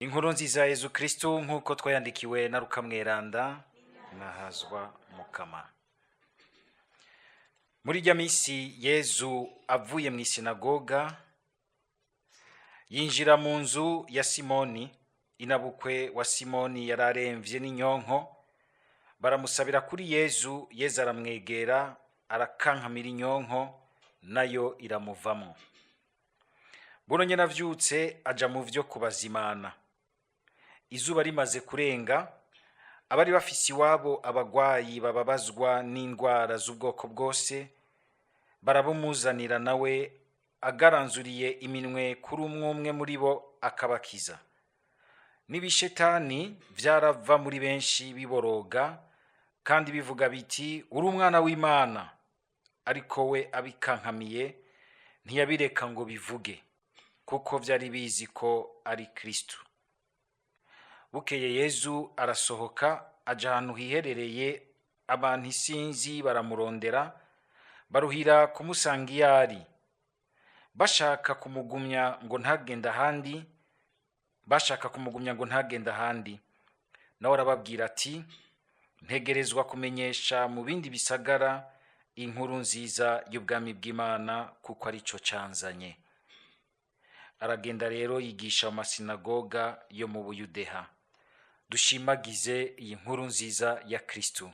Inkuru nziza ya Yezu Kristu nk'uko twayandikiwe na Rukamweranda nahazwa Mukama. Muri irya misi Yezu avuye mu isinagoga yinjira mu nzu ya Simoni. Inabukwe wa Simoni yari aremvye n'inyonko, baramusabira kuri Yezu. Yezu aramwegera, arakankamira inyonko, nayo iramuvamwo. Buno nyene avyutse aja mu vyo kubazimana. Izuba rimaze kurenga, abari bafise iwabo abagwayi bababazwa n'indwara z'ubwoko bwose barabumuzanira, nawe agaranzuriye iminwe kuri umwe umwe muri bo akabakiza. N'ibishetani vyarava muri benshi biboroga kandi bivuga biti: "Uri umwana w'Imana." Ariko we abikankamiye ntiyabireka ngo bivuge, kuko vyari bizi ko ari Kristo. Bukeye Yezu arasohoka aja ahantu hiherereye. Abantu isinzi baramurondera, baruhira kumusanga iyo ari, bashaka kumugumya ngo ntagende ahandi, bashaka kumugumya ngo ntagende ahandi. Nawe arababwira ati: "Ntegerezwa kumenyesha mu bindi bisagara inkuru nziza y'ubwami bw'Imana, kuko arico canzanye." Aragenda rero yigisha mu masinagoga yo mu Buyudeha. Dushimagize iyi nkuru nziza ya Kristu.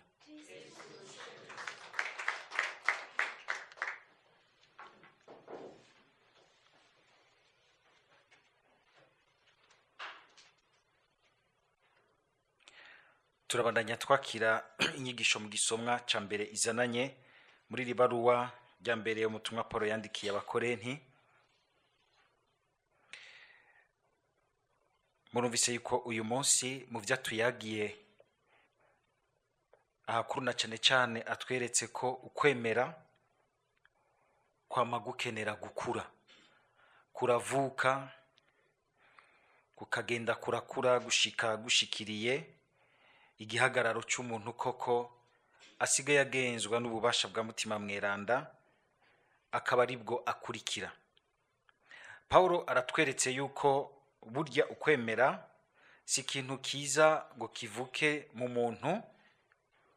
Turabandanya twakira inyigisho mu gisomwa ca mbere izananye muri iri baruwa rya mbere umutumwa Paul yandikiye Abakorenti. Murumvise yuko uyu munsi mu vyo atuyagiye ahakuru na cane cane atweretse ko ukwemera kwama gukenera gukura, kuravuka kukagenda kurakura gushika gushikiriye igihagararo c'umuntu koko asigaye agenzwa n'ububasha bwa Mutima Mweranda, akaba aribwo akurikira. Paulo aratweretse yuko burya ukwemera si ikintu kiza ngo kivuke mu muntu,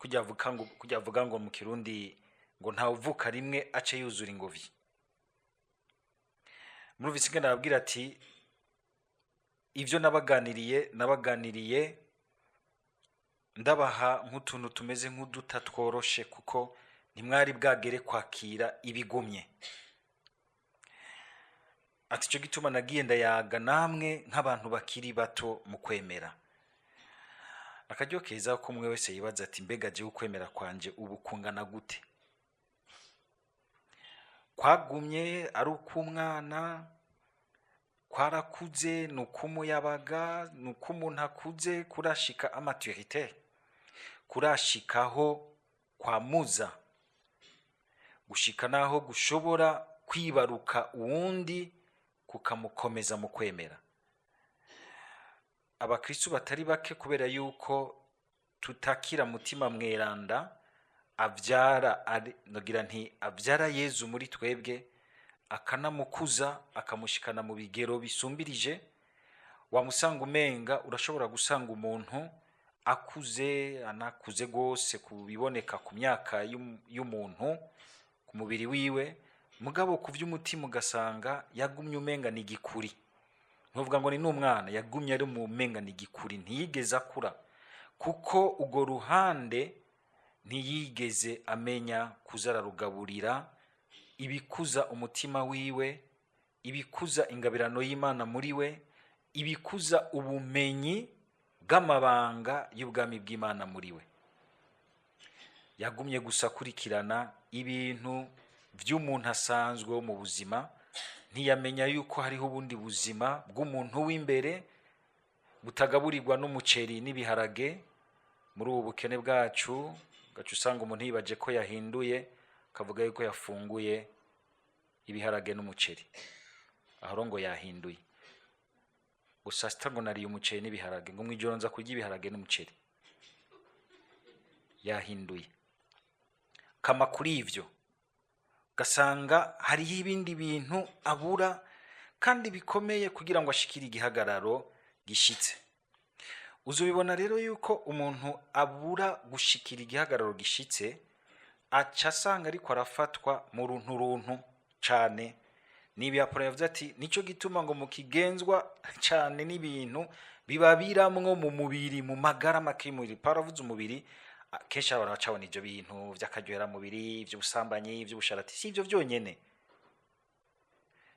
kujya avuga ngo mu Kirundi ngo ntawuvuka rimwe ace yuzura ingobyi. Murumvise ingene arababwira ati: "Ivyo nabaganiriye, nabaganiriye ndabaha nk'utuntu tumeze nk'uduta tworoshe, kuko ntimwari bwagere kwakira ibigumye." Ati: "Ico gituma nagiye ndayaga namwe nk'abantu bakiri bato mu kwemera." Akaryo keza ko umwe wese yibaza ati: "Mbega jewe ukwemera kwanje ubu kungana gute? Kwagumye ari uk'umwana, kwarakuze, ni uk'umuyabaga, ni uk'umuntu akuze, kurashika à maturité, kurashikaho kwamuza gushika naho gushobora kwibaruka uwundi kukamukomeza mu kwemera?" Abakristu batari bake, kubera yuko tutakira Mutima Mweranda avyara, nogira nti avyara Yezu muri twebwe, akanamukuza, akamushikana mu bigero bisumbirije, wamusanga umenga urashobora gusanga umuntu akuze, anakuze gose ku biboneka ku myaka y'umuntu, ku mubiri wiwe, mugabo ku vy'umutima ugasanga yagumye umenga ni igikuri. Ntuvuga ngo ni n'umwana, yagumye ari mu umenga ni igikuri, ntiyigeze akura, kuko urwo ruhande ntiyigeze amenya kuza ararugaburira ibikuza umutima wiwe, ibikuza ingabirano y'Imana muri we, ibikuza ubumenyi bw'amabanga y'ubwami bw'Imana muri we. Yagumye gusa akurikirana ibintu vy'umuntu asanzwe wo mu buzima, ntiyamenya yuko hariho ubundi buzima bw'umuntu w'imbere butagaburirwa n'umuceri n'ibiharage. Muri ubu bukene bwacu ugaca usanga umuntu yibaje ko yahinduye, akavuga yuko yafunguye ibiharage n'umuceri, aho ngo yahinduye gusa sita ngo nariye umuceri n'ibiharage, ngo mwijoro nza kurya ibiharage n'umuceri, yahinduye. Kama kuri ivyo gasanga hariho ibindi bintu abura kandi bikomeye kugira ngo ashikire igihagararo. Gishitse. Uzubibona rero yuko umuntu abura gushikira igihagararo gishitse, aca asanga ariko arafatwa mu runtu runtu cane. Nibi Apolo yavuze ati nico gituma ngo mukigenzwa cane n'ibintu bibabiramwo mu mubiri, mu magara make y'umubiri. Paulo avuze umubiri, kenshi abantu bacabona ivyo bintu vy'akaryohera mubiri, ivy'ubusambanyi, ivy'ubusharati. Si ivyo vyonyene,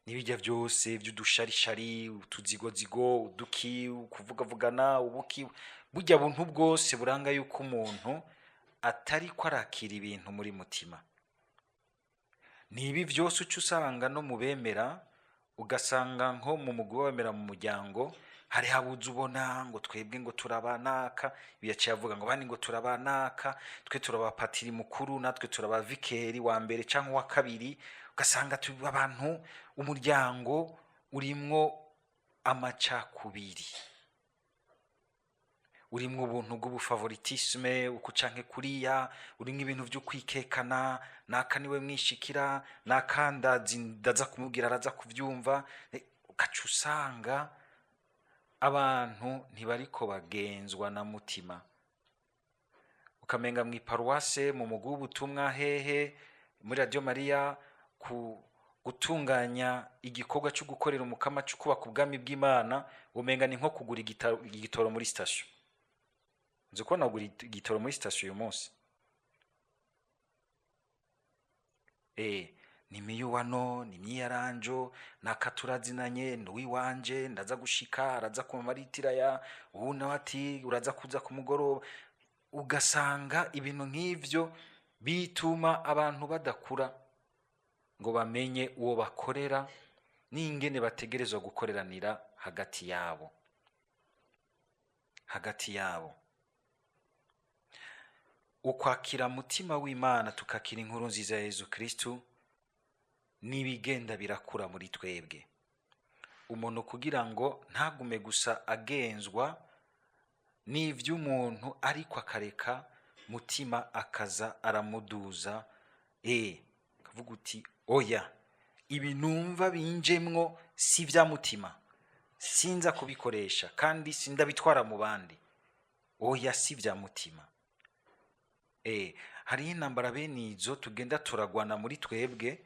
n'ibirya vyose vy'udusharishari, utuzigozigo, uduki, kuvugavugana, ubuki, burya buntu bwose buranga yuko umuntu atariko arakira ibintu muri mutima. Nibi vyose uca usanga no mu bemera, ugasanga nko mu mugwi w'abemera mu muryango hari habuze ubona ngo twebwe ngo turabanaka, biyaciye avuga ngo bandi ngo turabanaka, twe turaba patiri mukuru, natwe turaba vikeri wa mbere canke wa kabiri. Ugasanga abantu umuryango urimwo amacakubiri, urimwo ubuntu bw'ubufavoritisme uku canke kuriya, urimwo ibintu vyo kwikekana, naka niwe mwishikira, naka ndaza kumubwira araza kuvyumva. Ugaca usanga abantu ntibariko bagenzwa na mutima. Ukamenga mw'iparuwase, mu mugwi w'ubutumwa, hehe muri Radio Maria, ku gutunganya igikorwa cyo gukorera umukama, cyo kubaka ubwami bw'Imana, umenga ni nko kugura igitoro muri station. Nzi ko nagura igitoro muri station uyu munsi, ni miyuwano, ni myiyaranjo, nakaturazinanye nuwiwanje, ndaza gushika araza ku maritira ya ubu, nawe ati uraza kuza ku mugoroba. Ugasanga ibintu nk'ivyo bituma abantu badakura ngo bamenye uwo bakorera n'ingene bategerezwa gukoreranira hagati yabo, hagati yabo. Ukwakira mutima w'Imana, tukakira inkuru nziza ya Yezu Kristu, n'ibigenda birakura muri twebwe. Umuntu kugira ngo ntagume gusa agenzwa n'ivy'umuntu, ariko akareka mutima akaza aramuduza, akavuga uti oya, ibi numva binjemwo si vya mutima, sinza kubikoresha kandi sindabitwara mu bandi, oya, si vya mutima. Hariho intambara bene izo tugenda turagwana muri twebwe,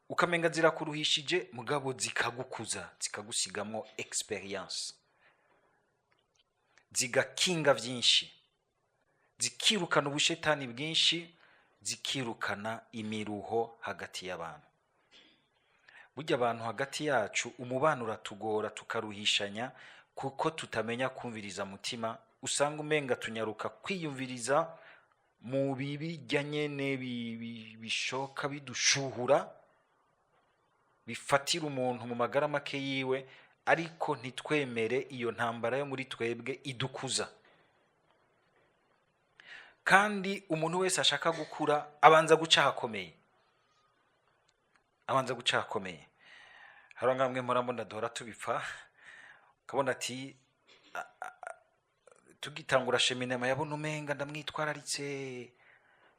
ukamenga zirakuruhishije, mugabo zikagukuza, zikagusigamwo experience, zigakinga vyinshi, zikirukana ubushetani bwinshi, zikirukana imiruho hagati y'abantu. Burya abantu hagati yacu umubano uratugora, tukaruhishanya kuko tutamenya kumviriza mutima. Usanga umenga tunyaruka kwiyumviriza mu bibijya nyene bishoka bidushuhura, bifatira umuntu mu magara make yiwe, ariko ntitwemere iyo ntambara yo muri twebwe idukuza. Kandi umuntu wese ashaka gukura abanza guca ahakomeye, abanza guca ahakomeye. Hari ngamwe murambona duhora tubipfa, ukabona ati tugitangura cheminema yabona umenga ndamwitwararitse,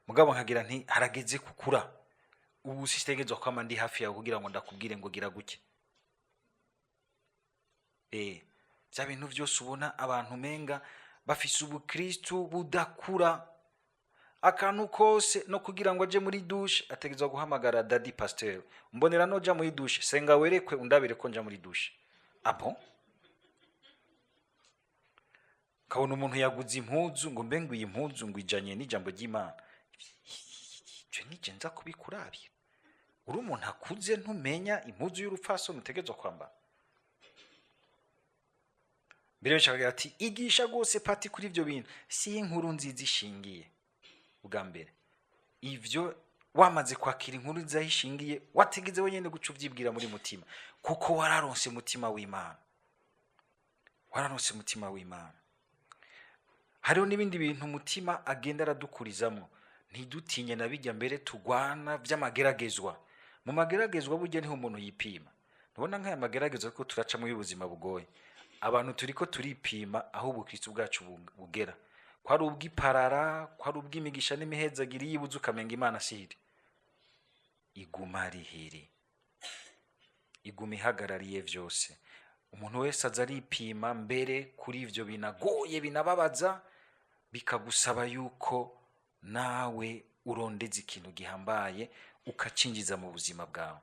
mugabo nkagira nti harageze kukura, ubu sitegerezwa kwama ndi hafi yawe kugira ngo ndakubwire ngo gira gutya. Bya bintu byose ubona abantu umenga bafise ubukristu budakura, akantu kose no kugira ngo aje muri douche ategerezwa guhamagara dadi pasteur, mbonera noja muri douche, senga werekwe undabire ko nja muri douche. Ah bon? Kabona umuntu yaguze impuzu ngo mbe ngo iyi mpuzu ngo ijanye n'ijambo ry'Imana. Ivyo nije nza kubikurabira. Uri umuntu akuze ntumenya impuzu y'urupfasoni utegerezwa kwambara. Mbere benshi bakagira ati igisha rwose pati kuri ivyo bintu, si inkuru nziza ishingiye. Bwa mbere ivyo wamaze kwakira inkuru nziza ishingiye, wategeze wenyene guca uvyibwira muri mutima, kuko wararonse mutima w'Imana, wararonse mutima w'Imana. Hariho n'ibindi bintu umutima agenda aradukurizamwo, ntidutinye na bijya mbere tugwana vy'amageragezwa. Mu mageragezwa burya niho umuntu yipima. Ntubona nk'aya mageragezwa ko turacamo y'ubuzima bugoye, abantu turiko turipima aho ubukristo bwacu bugera, ko ari ubw'iparara, ko ari ubw'imigisha n'imihezagiri yibuze, ukamenga Imana sihiri, iguma rihiri, iguma ihagarariye vyose. Umuntu wese aza aripima mbere kuri ivyo binagoye binababaza, bikagusaba yuko nawe urondeza ikintu gihambaye ukacinjiza mu buzima bwawe.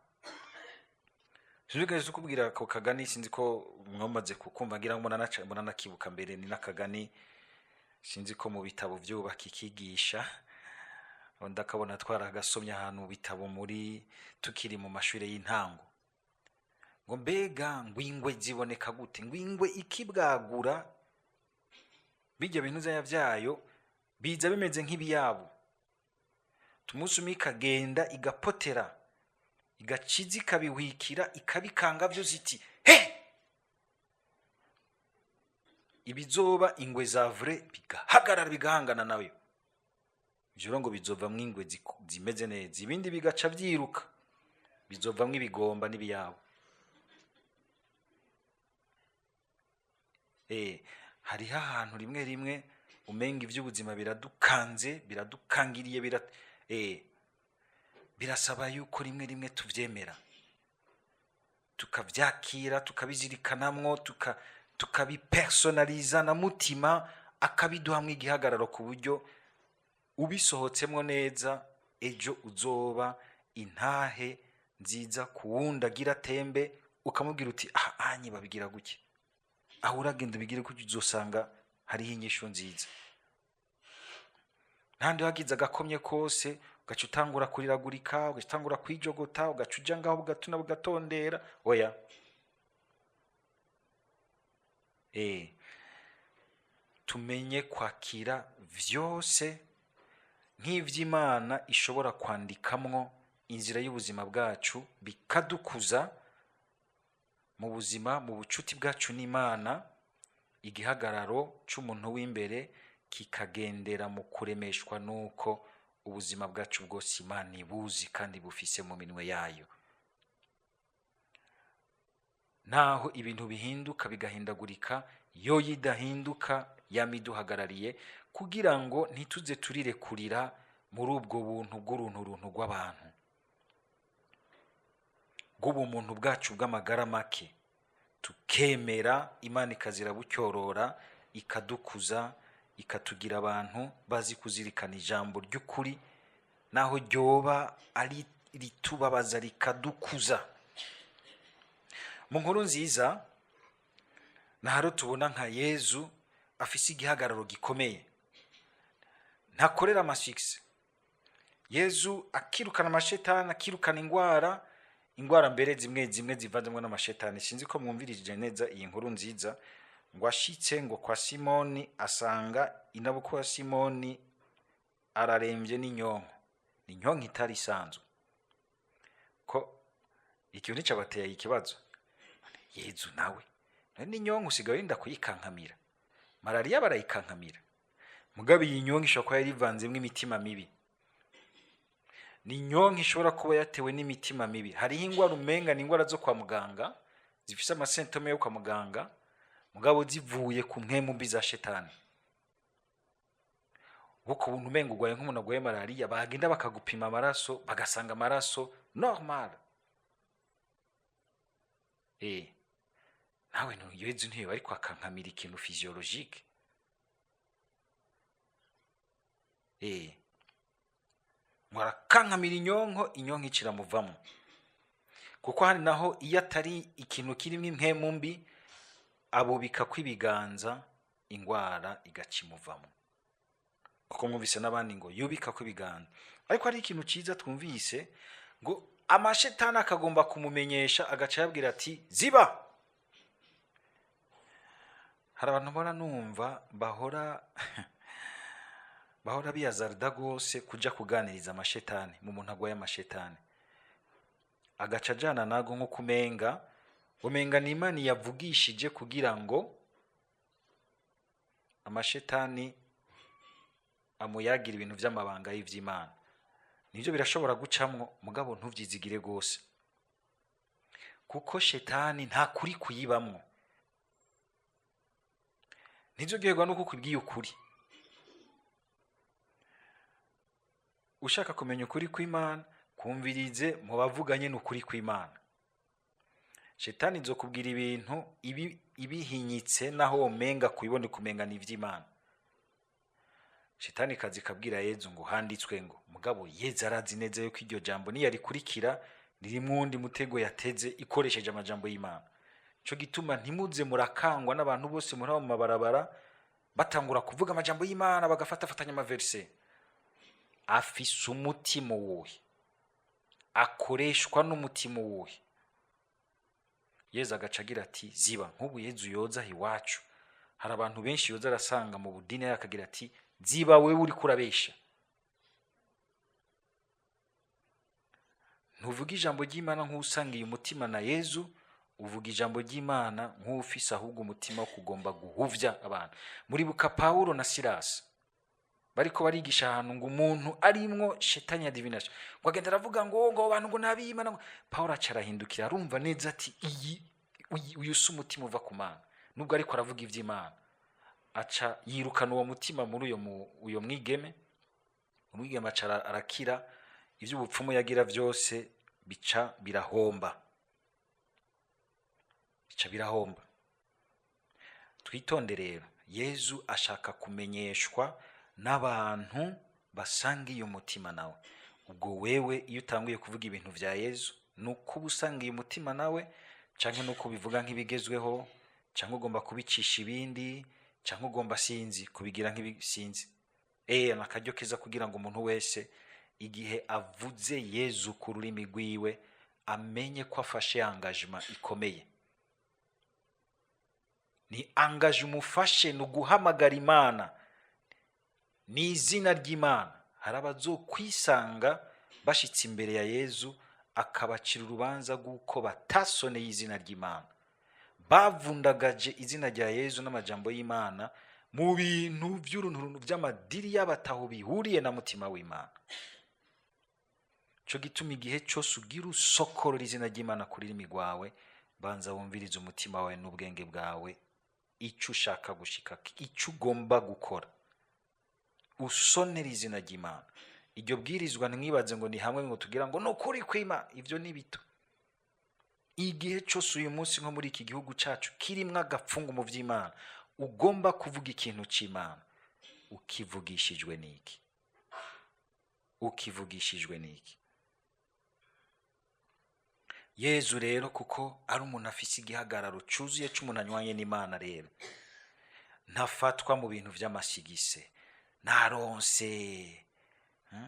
Sinzi kukubwira ako kagani, sinzi ko mwamaze kukumva, ngira ngo muranakibuka mbere. Ni n'akagani sinzi ko mu bitabo vyubaka ikigisha ndakabona, twaragasomye ahantu mu bitabo muri tukiri mu mashuri y'intango. Ngo mbega ngo ingwe ziboneka gute? Ngo ingwe ikibwagura bijya bintu zaya vyayo biza bimeze nk'ibiyabo, umunsi umwe ikagenda igapotera, igaciza, ikabihwikira, ikabikanga vyose, iti he ibizoba ingwe za vrai bigahagarara, bigahangana nayo. Ivyo rero ngo bizovamwo ingwe zimeze neza, ibindi bigaca vyiruka, bizovamwo ibigomba n'ibiyabo. Hariho ahantu rimwe rimwe umenga ivy'ubuzima biradukanze, biradukangiriye, birasaba yuko rimwe rimwe tuvyemera, tukavyakira, tukabizirikanamwo, tukabipersonaliza na mutima akabiduhamwo igihagararo, ku buryo ubisohotsemwo neza ejo uzoba intahe nziza ku wundi agira atembe, ukamubwira uti aha anyi babigira gutya, aho uragenda ubigire gutya, uzosanga hariho inyishu nziza. Ntandi wagize agakomye kose ugaca utangura kuriragurika, ugaca utangura kwijogota, ugaca uja ngaho bugatuna bugatondera. Oya, tumenye kwakira vyose nk'ivy'Imana ishobora kwandikamwo inzira y'ubuzima bwacu, bikadukuza mu buzima, mu bucuti bwacu n'Imana. Igihagararo c'umuntu w'imbere kikagendera mu kuremeshwa nuko ubuzima bwacu bwose Imana ibuzi kandi bufise mu minwe yayo. Naho ibintu bihinduka bigahindagurika, yo yidahinduka, yamiduhagarariye kugira ngo ntituze turirekurira muri ubwo buntu bw'urunturuntu rw'abantu, bw'ubumuntu bwacu bw'amagara make, tukemera Imana ikazira bucyorora, ikadukuza, ikatugira abantu bazi kuzirikana ijambo ry'ukuri, naho ryoba ari ritubabaza, rikadukuza. Mu nkuru nziza naharo tubona nka Yezu afise igihagararo gikomeye, ntakorera amasuccès. Yezu akirukana amashetani, akirukana ingwara, ingwara mbere zimwe zimwe zivanzemwo n'amashetani. Sinzi ko mwumvirije neza iyi nkuru nziza. Ngo ashitse ngo kwa Simoni, asanga inabukwa wa Simoni araremvye n'inyonko, ni inyonko itari isanzwe. Ko ikintu nticabateye ikibazo? Yezu nawe none n'inyonko usigaye urinda kuyikankamira? Malariya barayikankamira, mugabo iyi nyonko ishobora kuba yari ivanzemwo imitima mibi. Ni inyonko ishobora kuba yatewe n'imitima mibi. Hariho ingwara umenga ni ingwara zo kwa muganga, zifise amasentome yo kwa muganga, mugabo zivuye ku mpwemu mbi za shetani. Kuko ubuntu umenga urwaye nk'umuntu arwaye malariya, bagenda bakagupima amaraso, bagasanga amaraso normal. Nawe Yezu ntiyoba ariko akankamira ikintu physiologique. Ngo arakankamira inyonko, inyonko iciramuvamwo. Kuko hari naho iyo atari ikintu kirimo impwemu mbi, abubika kw'ibiganza, ingwara igacimuvamwo. Kuko mwumvise n'abandi ngo yubika kw'ibiganza. Ariko hari ikintu ciza twumvise, ngo amashetani akagomba kumumenyesha, agaca yabwira ati ziba. Hari abantu mbona numva bahora biyazarda gose kuja kuganiriza amashetani mu muntu agwaye amashetani, agaca ajana nago nko kumenga umenga ni Imana yavugishije kugira ngo amashetani amuyagira ibintu vy'amabanga y'ivy'Imana. Nivyo birashobora gucamwo, mugabo ntuvyizigire gose, kuko shetani nta kuri kuyibamwo. Ntizoryoherwa nuko ukubwiye ukuri. Ushaka kumenya ukuri kw'Imana, kumvirize mu bavuganye n'ukuri kw'Imana. Shetani izokubwira ibintu ibihinyitse, naho womenga kubibone kumenga ni ivy'Imana. Shetani kazi kabwira Yezu ngo handitswe ngo, mugabo Yezu arazi neza yuko iryo jambo niyarikurikira ririmwo uwundi mutego yateze ikoresheje amajambo y'Imana. Nico gituma ntimuze murakangwa n'abantu bose muri abo mabarabara batangura kuvuga amajambo y'Imana bagafatafatanya amaverse. Afise umutima uwuhe? Akoreshwa n'umutima uwuhe? Yezu agaca agira ati ziba. Nk'ubu Yezu yoza aha iwacu, hari abantu benshi yoza arasanga mu budini, akagira ati ziba, wewe uriko urabesha, ntuvuga ijambo ry'Imana nk'usangiye umutima na Yezu, uvuga ijambo ry'Imana nk'ufise ahubwo umutima wo kugomba guhuvya abantu. Muribuka Pawulo na Silasi bariko barigisha ahantu ngo umuntu arimwo shetani ya divination, ngo agenda aravuga ngo ngo abantu ngo nabimana, ngo Pawulo aca arahindukira arumva neza ati iyi uyu si umutima uva ku Mana, nubwo ariko aravuga ivy'Imana. Aca yirukana uwo mutima muri uyo mwigeme. Umwigeme aca arakira, ivy'ubupfumu yagira vyose bica birahomba, bica birahomba. Twitonde rero, Yezu ashaka kumenyeshwa n'abantu basangiye umutima nawe. Ubwo wewe iyo utanguye kuvuga ibintu vya Yezu, nuko uba usangiye umutima nawe, canke nuko ubivuga nk'ibigezweho, canke ugomba kubicisha ibindi, canke ugomba sinzi kubigira nk'ibisinzi. Nakaryo keza kugira ngo umuntu wese igihe avuze Yezu ku rurimi rwiwe amenye ko afashe engagement ikomeye. Ni engagement umufashe, ni uguhamagara Imana, ni izina ry'Imana. Hari abazokwisanga bashitse imbere ya Yezu akabacira urubanza rw'uko batasoneye izina ry'Imana, bavundagaje izina rya Yezu n'amajambo y'Imana mu bintu vy'urunturuntu vy'amadiri y'abataho bihuriye na mutima w'Imana. Ico gituma igihe cose ugira usokorora izina ry'Imana ku rurimi rwawe, banza wumvirize umutima wawe n'ubwenge bwawe, ico ushaka gushika, ico ugomba gukora, usonera izina ry'Imana. Iryo bwirizwa ntimwibaze ngo ni hamwe ngo tugira ngo ni ukuri kw'Imana, ivyo ni bito. Igihe cose uyu munsi nko muri iki gihugu cacu kirimwo agapfungu mu vy'Imana, ugomba kuvuga ikintu c'Imana, ukivugishijwe n'iki? Ukivugishijwe n'iki? Yezu rero kuko ari umuntu afise igihagararo cuzuye c'umuntu anywanye n'Imana, rero ntafatwa mu bintu vy'amasigise. Naronse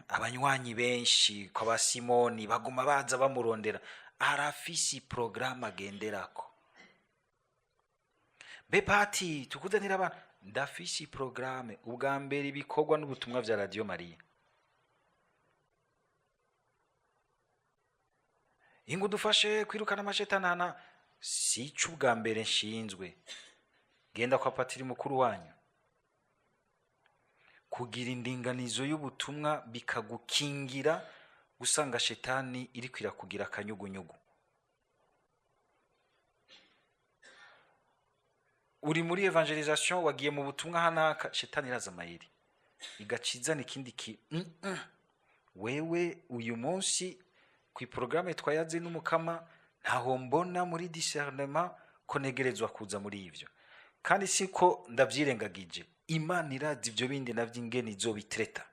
abanywanyi benshi kwa ba Simoni baguma baza bamurondera, arafise programme agenderako. Be pati tukuzanira abantu, ndafise programme. Ubwa mbere ibikorwa n'ubutumwa vya Radio Maria. Ingo dufashe kwirukana amashetani, si ico ubwa mbere nshinzwe. Genda kwa patiri mukuru wanyu. Kugira indinganizo y'ubutumwa bikagukingira gusanga shetani iriko irakugira akanyugunyugu. Uri muri evangelisation, wagiye mu butumwa hanaka, shetani iraza amayeri igacizana ikindi ki. Wewe uyu munsi ku programme twayaze n'umukama, ntaho mbona muri discernement ko negerezwa kuza muri ivyo, kandi siko ndavyirengagije. Imana irazi ivyo bindi navyo ingene izobitreta.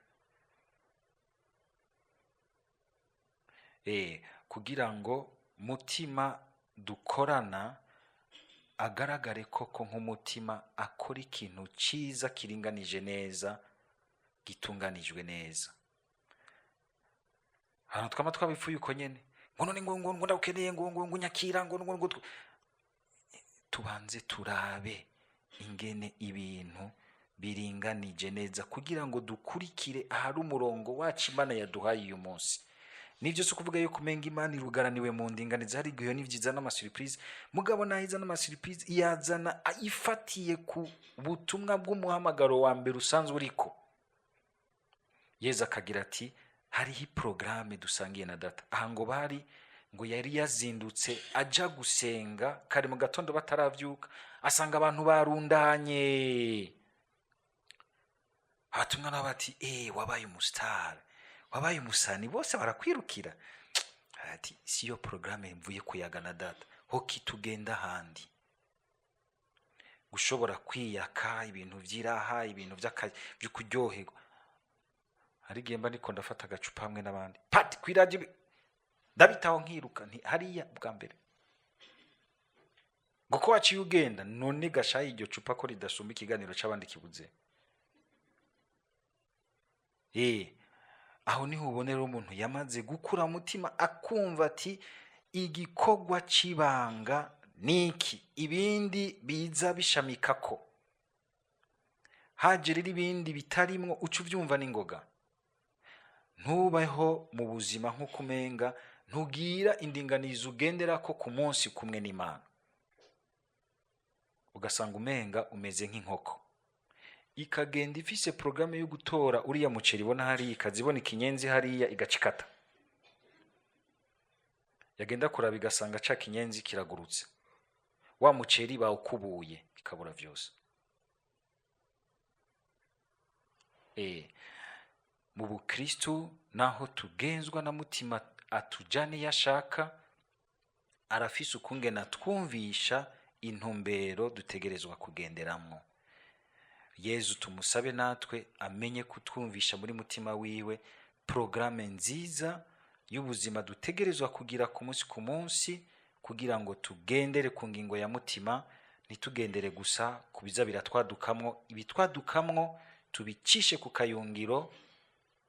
Kugira ngo mutima dukorana agaragare koko nk'umutima akora ikintu ciza kiringanije neza, gitunganijwe neza. Hano twama twabipfuye uko nyene, ngo none ngo ngo ngo ndagukeneye, ngo ngo ngo nyakira, ngo ngo ngo tubanze turabe ingene ibintu biringanije neza kugira ngo dukurikire ahari umurongo wacu Imana yaduhaye uyu munsi. Nivyo si ukuvuga yuko umenga Imana irugaraniwe mu ndinganizo, hari igihe n'ivyiza n'amasurprise, mugabo nahiza n'amasurprise yazana ifatiye ku butumwa bw'umuhamagaro wa mbere usanzwe uriko. Yezu akagira ati hariho programme dusangiye na data. Aha ngo bari ngo yari yazindutse aja gusenga kare mu gatondo bataravyuka, asanga abantu barundanye. Abatumwa nabo bati wabaye umustar, wabaye umusani, bose barakwirukira. Ati si yo programme mvuye kuyaga na data. Hoki tugenda ahandi, gushobora kwiyaka ibintu vy'iraha, ibintu vyo kuryoherwa. Hari igihe mba ndiko ndafata agacupa hamwe n'abandi, pati kw'iradiyo ndabitaho nkiruka nti hariya bwa mbere ngo ko waciye ugenda. None gashaye iryo cupa ko ridasumba ikiganiro c'abandi kibuze? Aho niho ubonera umuntu yamaze gukura mutima, akumva ati igikorwa c'ibanga niki, ibindi biza bishamikako. Haje rero ibindi bitarimwo, uca uvyumva n'ingoga. Ntubeho mu buzima nk'uko umenga ntugira indinganizo ugenderako ku munsi kumwe n'Imana, ugasanga umenga umeze nk'inkoko ikagenda ifise porogaramu yo gutora uriya muceri ibona hariya, ikazibona ikinyenzi hariya igacikata, yagenda kuraba igasanga ca kinyenzi kiragurutse, wa muceri bawukubuye, ikabura vyose. Mu bukristu naho tugenzwa na mutima atujane iyo ashaka, arafise ukungene atwumvisha intumbero dutegerezwa kugenderamwo. Yezu tumusabe natwe amenye kutwumvisha muri mutima wiwe porogaramu nziza y'ubuzima dutegerezwa kugira ku munsi ku munsi, kugira ngo tugendere ku ngingo ya mutima, ntitugendere gusa ku biza biratwadukamwo. Ibitwadukamwo tubicishe ku kayungiro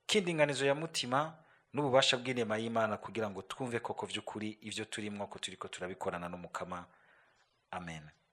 k'indinganizo ya mutima n'ububasha bw'inema y'Imana, kugira ngo twumve koko vy'ukuri ivyo turimwo ko turiko turabikorana n'Umukama. Amen.